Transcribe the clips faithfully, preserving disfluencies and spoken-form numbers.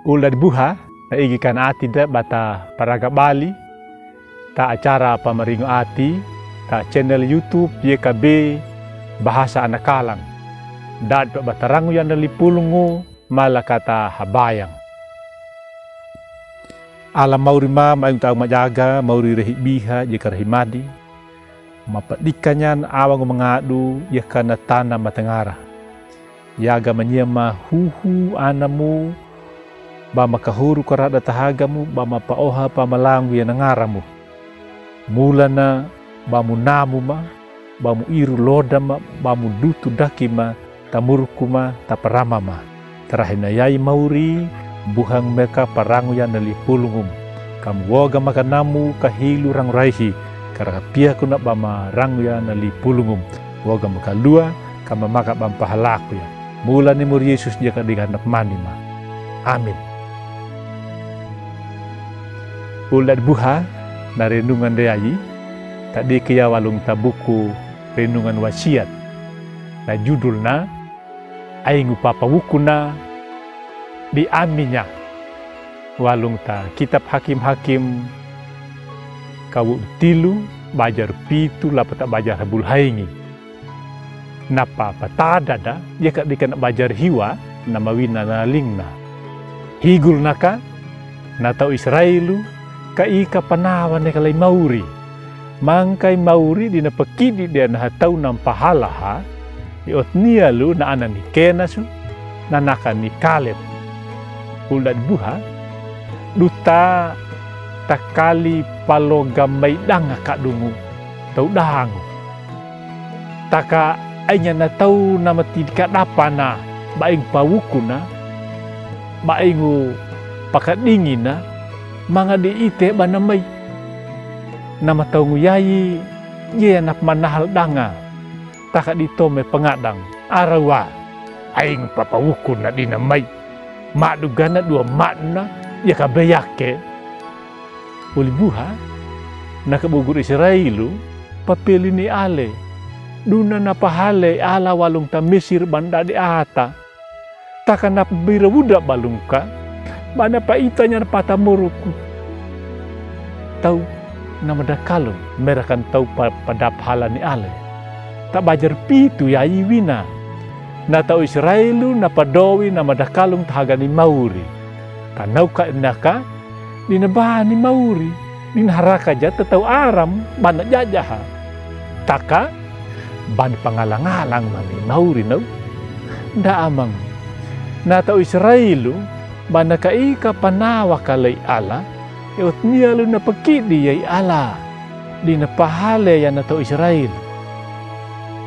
Ul dadi buha, na igi kana ati da bata paraga bali, ta acara pamaringo ati, ta channel YouTube Y K B Bahasa Anak Kalang. Dadi pa bata rangu ya na lipulungu, mala kata habayang. Ala mauri ma, ma ingu ta agu majaga, mauri rehi biha, jeka rehi madi. Mapadikanyan awangu mangadu, jeka na tana matengara. Yaga manyia ma huhu anamu, ba makahoru karada tahagamu, ba mapaoha pamalangu ya na ngaramu. Mulana, ba mu namu ma, ba mu iru loda ma, ba mu dutu daki ma, ta murku ma, ta parama ma. Tarahi na yai mauri, buhang meka parangu ya na lipulungum. Kamu woga maka namu, kahilu rangu raihi, karaka piaku na ba marangu ya na lipulungum. Woga maka lua, kama maka ba mpahalaku ya. Mula ni muri Yesus jeka diganap mani ma. Amin. Ul dadi buha, na renungan de ayi, ta diki ya walung ta buku renungan wasiat. Na judul na, aingu papawuku na di ami nya. Walung ta kitab Hakim-hakim, kawudu tilu, bajar pitu, lapa ta bajar habul haingi. Na pa, patada da, jeka dika na bajar hiwa, na mawina na lingna. Higul naka, na tau Israelu, ka ika panawa neka lei mauri. Mangka i mauri dina pakidi de na hatau na mpahalaha, i Otnielu na ana ni Kenasu, na naka ni Kaleb. Ul dadi buha, duta takali paloga mai danga kadungu, tau dangu. Taka ainya na tau na matidi kadapana, ba ingu pawukuna, ba ingu pakadingina, manga di ite ba na mai. Na mataungu yai, ye na pamanahal danga. Taka di tome pangadang, arawa, aingu papawukuna dina mai. Madu gana dua maduna, jeka beyake. Uli buha, na kabugur Israelu, papeli ni ale. Duna na pahale ala walung ta Misir bandadi ata. Taka na pabira wuda balungka, ba na paitanya na pata moruku. Tau na madakalung, merakan tau pa, pada pahala ni ale. Ta bajar pitu yai wina. Na tau Israelu, na padowi, na madakalung tahaga ni mauri. Tanau ka naka, dina baha ni mauri, dina haraka ja ta tau Aram, ba na jajaha. Taka, ba ni pangalang-alang ma ni mauri nau. Nda amang. Na tau Israelu, ba na ka ika panawa ka lei ala, i Otnielu na pakidi yai ala. Dina pahale ya na tau Israelu.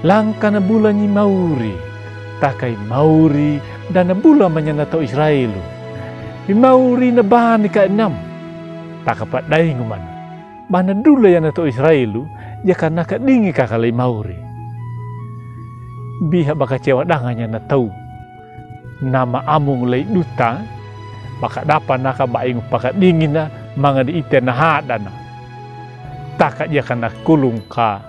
Langka na bula ni mauri, taka i mauri, nda na bula manya na tau Israelu. I mauri na bani ka inam. Taka padaingu mana. Ba na dula ya na tau Israelu, jaka na kadingi kaka lei mauri. Biha ba kacewa danganya na tau. Na maamung lei duta, ba kadapa naka ba ingu pakadingina, manga di ite na hadana. Taka jaka na kulung ka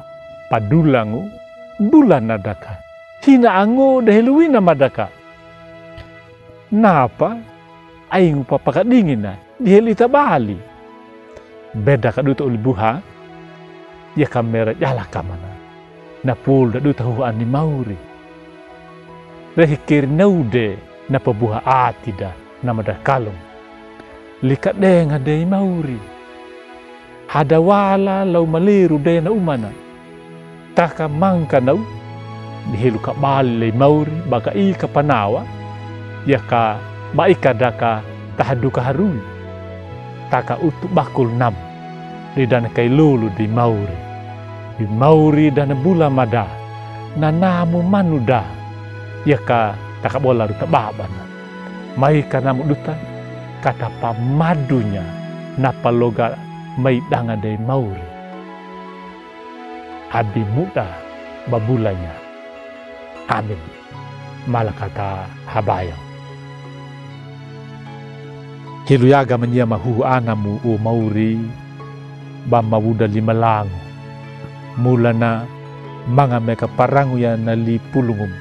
padulangu, dula na daka. Hina angu de helu wina madaka. Napa, aingu papakadingina, di helu ita bali. Beda ka duta uli buha, jaka mera jala ka mana. Na pul da duta huha ni mauri. Rehi keri naude na pabuha ati da na madakalung. Lika denga de i mauri. Hada wala lau maleru de na umana. Taka mangka nau, di helu kabali lei mauri, ba ka ika panawa, jaka ba ika daka tahaduka harui. Taka utu bakul nam, di dana kai lulu di mauri. Di mauri dana bula mada, na namu manu da, jaka taka bola duta babana. Mai ka namu duta, kata pamadunya, na paloga mai danga de mauri. Abi muda babulanya. Amin. Mala kata habayang. Helu yaga manyia ma huhu anamu o mauri, ba mawuda lima langu. Mulana manga meka parangu ya na lipulungum.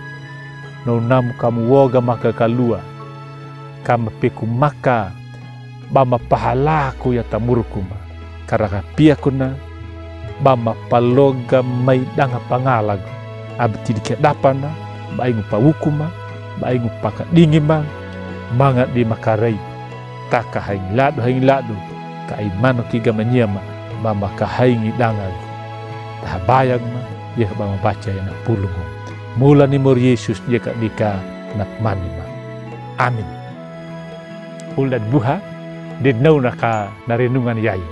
Nau namu kamu woga maka kalua. ka mapeku maka ba mapahalako ya tamuruk ma. Ka raka piaku na ba mapaloga mai danga pangalagu, abitidi kedapa na ba aingu pawuku ma, ba aingu pakadingi ma, manga di makarai. Taka haingi ladu, haingi ladu, ka ai mano ki gama nyia ma ba makahaingi dangagu. Tahabayang ma, yeka ba mabaca ya na pulungu. Mula ni mori Yesus yeka dika na pmani ma. Amin. Ul dadi buha, dednaw na ka na renungan yai.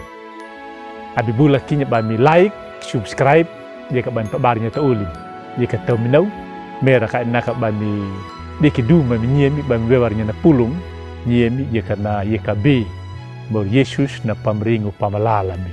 Abi bula kinya ba mi like, subscribe, yeka ba mi pabarinyo ta ulim. Yeka taw mi naw, mera ka inaka ba mi deki duma mi nyia mi ba mi wewarinyo na pulung, nyia mi yeka na yeka be. Mori Yesus na pamringu pamalala mi.